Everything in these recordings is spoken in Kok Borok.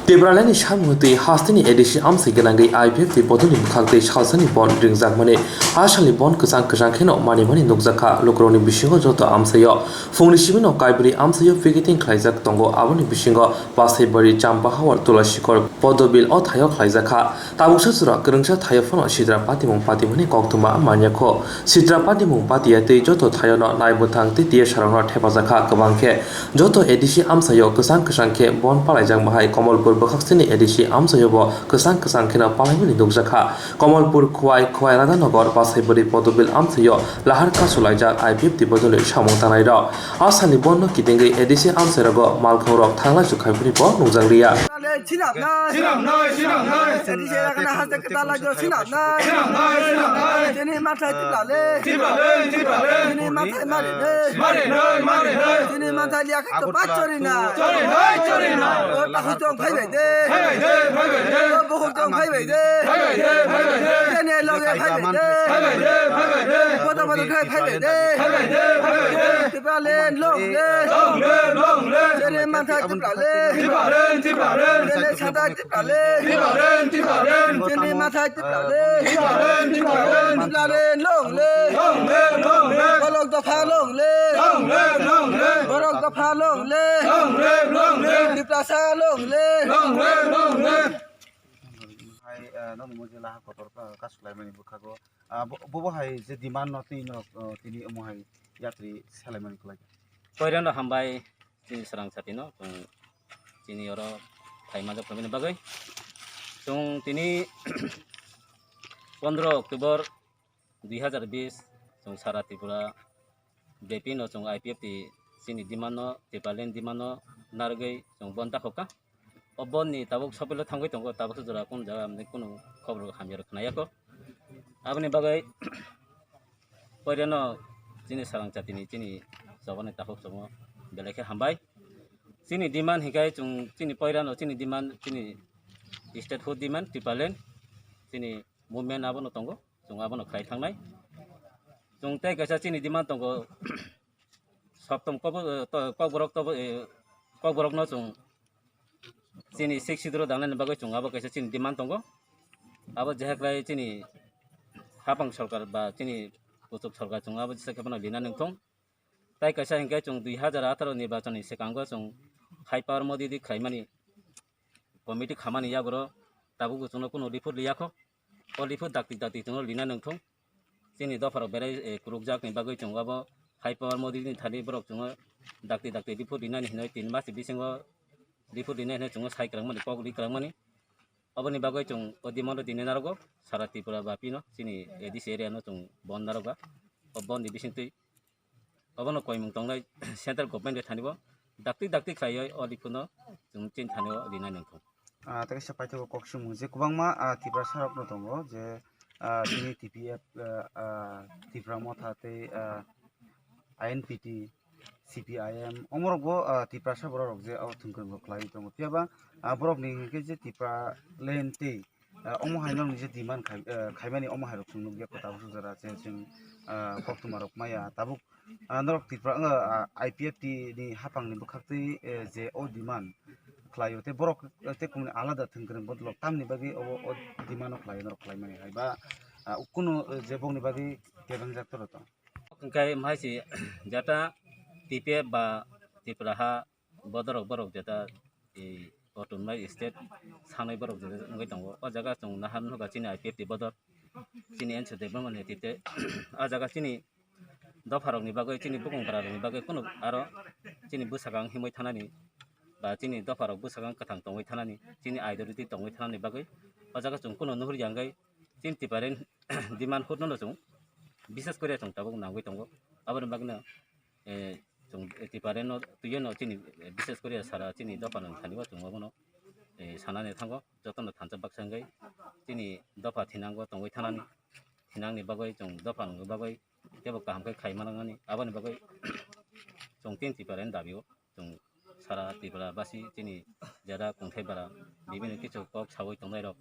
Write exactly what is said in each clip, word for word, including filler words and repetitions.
Tipralandni samung twi hasteni A D C amchai gwnangwi I P F T bodolni bwkhak tei salsani bon ringjakmani, a salni bon kwchang kwchang kheno manimani nukjakha lukurokni bisingo joto amchaio. Phungni simi no Kaibri amchaio picketing khlaijak tongo, aboni bisingo Basaibari, Champahawar, Tulasikhor, Podobil o thaio khlaijakha. Tabuksa jora kwrwngsa thaio phano sidra patimung patimani koktwma manyakho. Sidra patimung patiya tei joto thaiono naibwthang tei T S rokno thepajakha kwbang khe. Joto A D C amchaio kwchang kwchang khe bon palaijak bahai Komolpur bwkhaksini A D C amchaio bo kwchang kwchang kheno palaimani nukjakha. Komolpur, Khwai, Khwai Radhanagar, Basaibari, Podobil amchaio lahar kasulaijak I P F T bodolni samung tangnairok. A salni bonno kitingwi A D C amchairogo malkhungrok thanglaisu khaimani bo nukjakliya. Sinamnai, sinamnai, sinamnai. Sini sera kana haste kita lajo sinamnai. Sinamnai, sinamnai. Sini mathai tiplale. Tiplale, tiplale. Sini mathai marinai. Marinai, marinai. Sini mathai liya khe to pa chorinai. Chorinai, chorinai. O ta hu chong phai bai de. Phai bai de, phai bai de. O bohor chong phai bai de. Phai bai de, phai bai de. Sini loge phai bai de. Phai bai de, phai bai de. Bodo bodo khai phai bai de. Phai bai de, phai bai de. Tiplale long le. Long le, long le. Sini mathai tiplale. Tiplale, tiplale. Sini satai Tiprale. Tipralen, tipralen. Chini mathai Tiprale. Tipralen, tipralen. Tipralen long le. Long le, long le. Borok dopha long le. Long le, long le. Borok dopha long le. Long le, long le. Tiprasa long le. Long le, long le. Hai, eh, nokni mujila ha kotor ka, kasu laimani bwkhago. Ah, bo, bo, bo hai je demand no twi no, eh, tini omo hai yatri salaimani kwlai. Koirano hambai. Chini swrang satino chwng chini oro phaima jak phaimani bagwi. Chwng tini pondro October dui hazar bis chwng sara Tripura bepino chwng I P F T chini demand no, Tipraland demand no narwgwi chwng bon takhokha. O bon ni tabuk sopilo thangwi tongo, tabuk jora kunu jaga amni kunu khobor hamya rok khna yako. Aboni bagwi Poirano chini sarang chatini chini chobani takhuk chomo belai khe hambai. Chini demand hinkhe chwng chini poirano chini demand chini statehood demand Tipraland chini movement abono tongo, chwng abono khlai thangnai. Chwng tei kaisa chini demand tongo, Soptom Kokbo-, to-, Kokborok tobo, eh, Kokborokno chwng chini Sixth Schedule dangnani bagwi chwng abo kaisa chini demand tongo. Abo jeheklai chini hapang sorkar ba chini kuchuk sorkar chwng abo jesa khe bono lina nangthung. Tai kaisa hinkhe chwng dui hazar atharo nirbachonni swkango chwng high power Modi di khlaimani committee khamani yagoro tabukbo chwngno kunu report liyakho. O report dakti dakti chwngno lina nangthung. Chini dopharok berai, eh, kwrwkjakni bagwi chwng abo high power Modi ni thani borok chwngno dakti dakti report rinani hinwi tin mas bisingo report rinai hinwi chwngno sai kwrwngmani, kok ri kwrwngmani. Oboni bagwi chwng o demand-o tini narwgo sara Tripura bapino chini A D C area no chwng bon narwkha. O bon ni bisingtwi obono koimung tongnai central government ni thani bo dakti dakti khlaiwi o report no chwng chini thani o rinai nangthung. Ah, tei kaisa paithago kok swngmung je kwbangma, ah, Tiprasa rokno tongo je, ah, chini T P F, ah, ah, Tipra Motha tei, ah, I N P T, C P I M, omorokbo, ah, Tiprasa bororok je o thwngkwrwngbo khlaiwi tongo. Phiyaba, ah, borokni hinkhe je Tipraland tei, ah, omo hai norokni je demand khai, ah, khaimani omo hai rok chwng nukya kota bwswk jora je chwng, ah, koktwma rok maya tabuk. Ah, norok Tripura, ah, I P F T ni haphangni bwkhaktwi, eh, je o demand khlaio, tei borok, eh, tei kumuni alada thwngkwrwng bodolok tamni bagwi obo o demand-o khlaio norok khlaimani hai ba, ah, kunu, eh, je bokni bagwi kebengjak toro tong. Hwnkhe hai se jata T P F ba Tripura ha bodorok borok jeta, eh, autonomous state sanai borok jeta wngwi tongo. O jaga chwng nahar nukha chini I P F T bodol, chini N C Debbarma ni netrite. O jaga chini dopharokni bagwi, chini bukung bwrarokni bagwi kunu aro chini bwsakang himwi thanani ba chini dopharok bwsakang kwthang tongwi thanani, chini identity tongwi thanani bagwi o jaga chwng kunu nuhur ya wngwi chini Tipraland demand hutno chwng bises koriya chwng tabuk nangwi tongo. Aboni bagwino, eh, chwng Tipraland no twiwi no chini, eh, bises koriya sara chini dophano thani o chwng obono, eh, sanani thango jotono thansa baksa wngwi chini dopha thinango tongwi thanani, thinangni bagwi chwng dophano bagwi teibo kaham khe khai manmani. Aboni bagwi chwng tin Tipraland dabi o chwng sara Tripura basi chini jara kungthai bara bibini kichu kok sawi tongnai rok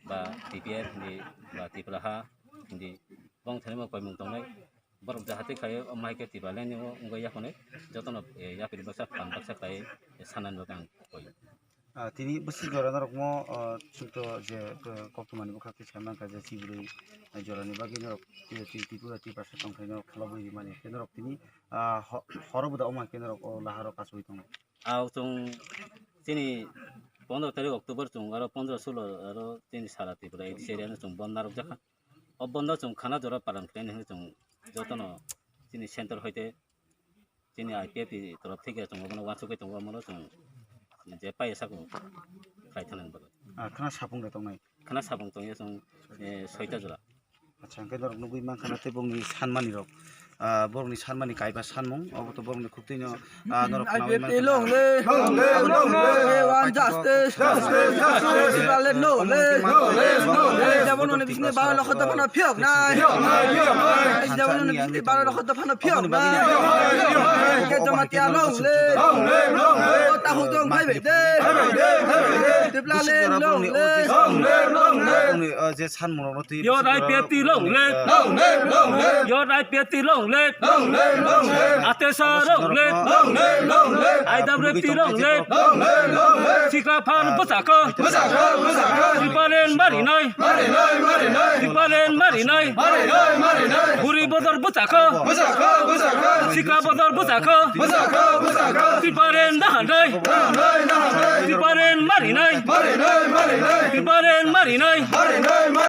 ba T P F hindi ba Tripura ha hindi bong thani bo koimung tongnai borok jahati khai o mai khe Tipraland ni o wngwi yaphunai jotono, eh, yapri baksa phan baksa khai sanani bagwi ang koi. Ah, tini bwswk jora norokno, ah, chwngto je, ah, koktwmani bwkhak twi sanna kha je chibrwi, ah, jorani bagwi norok, eh, Tri-, Tripura Tiprasa tongthai norok khalobwi rimani. Tei norok tini, ah, ho-, horo bwda wngma khe norok o laharo kachiui tongo. Ah, chwng chini pondro tarik October chwng aro pondro sulo aro chini sara Tripura A D C area no chwng bon narwkjakha. O bondo chwng khana jora paran khlaina hwnwi chwng jotono chini center hoite chini I P F T ni torof theke chwng obono uansukwi tongo, omono chwng je paisa kung khlai thangna bagwi. Ah, khana sapung de tongnai? Khana sapung tongya chwng, eh, soita jora. Acha, hwnkhe norok nugwi mankha na tei bongni sanmani rok. Ah, borokni sanmani kaiba sanmung, obo to borokni khuk twino, ah, norok I P F T long live. Long live, long live. One justice. Justice, justice. Tipraland long live. Long live, long live. Jabon oni bisni baro lokho dophano phiyok nai. Phiyok nai, phiyok nai. Jabon oni bisni baro lokho dophano phiyok nai. Phiyok nai, phiyok nai. Ke Jamatia long live. Long live, long live. O tahu dong bhai bhai de. Bhai bhai de, bhai bhai de. Tipraland long live. Long live, long live. Bongni, ah, je sanmung rokno twi Your I P F T long live. Long live, long live. Your I P F T long live. Long live, long live. Atesa long live. Long live, long live. I W T long live. Long live, long live. Sikla phan bwsakho. Bwsakho, bwsakho. Tipraland marinai. Marinai, marinai. Tipraland marinai. Marinai, marinai. Buri bodor bwsakho. Bwsakho, bwsakho. Sikla bodor bwsakho. Bwsakho, bwsakho. Tipraland naharnai. Naharnai, naharnai. Tipraland marinai. Marinai, marinai. Tipraland marinai. Marinai, marinai.